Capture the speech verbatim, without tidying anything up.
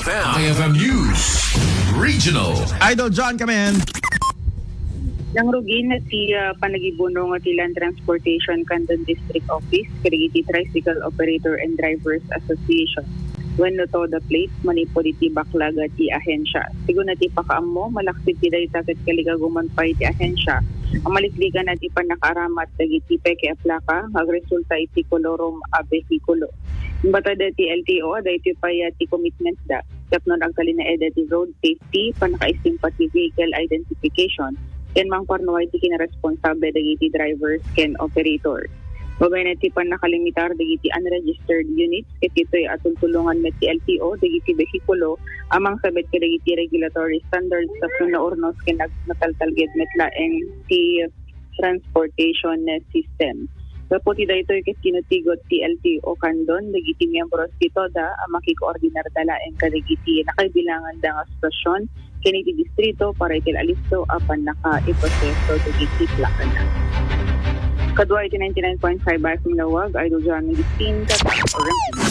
I F M News Regional. Idol John, come in. Nangrugina ti ah, panagibunong ti Land Transportation Candon District Office kadagiti Tricycle Operator and Drivers Association wenno TODA plates manipud iti baklag ti ahensya. Sigun ti pakaammo, malaksid ti dayta ket kaligaguman pay ti ahensya a maliklikan ti pannakaaramat dagiti peke a plaka nga agresulta iti kolorum a behikulo. Imbagada ti L T O, daytoy pay ti commitment da tapno agtalinaed ti road safety, pannakaistimpat ti vehicle identification, ken mangparnuay ti kinaresponsable dagiti drivers ken operator. Babaen ti pannakalimitar dagiti unregistered units, ket ditoy a tultulongan met ti L T O dagiti behikulo a mangsabit kadagiti regulatory standards tapno naurnos ken nag-, nataltalged met laeng ti transportation system. Gapu ti daytoy ket kinutigot ti L T O Candon dagiti miyembro ti TODA a makikoordinarda laeng kadagiti nakaibilanganda nga asosiasion ken iti distrito para iti alisto a pannakaiproseso dagiti plakana. Kadua iti ninety-nine point five F M Lawag, Idol John Augustin, Tatang Oren.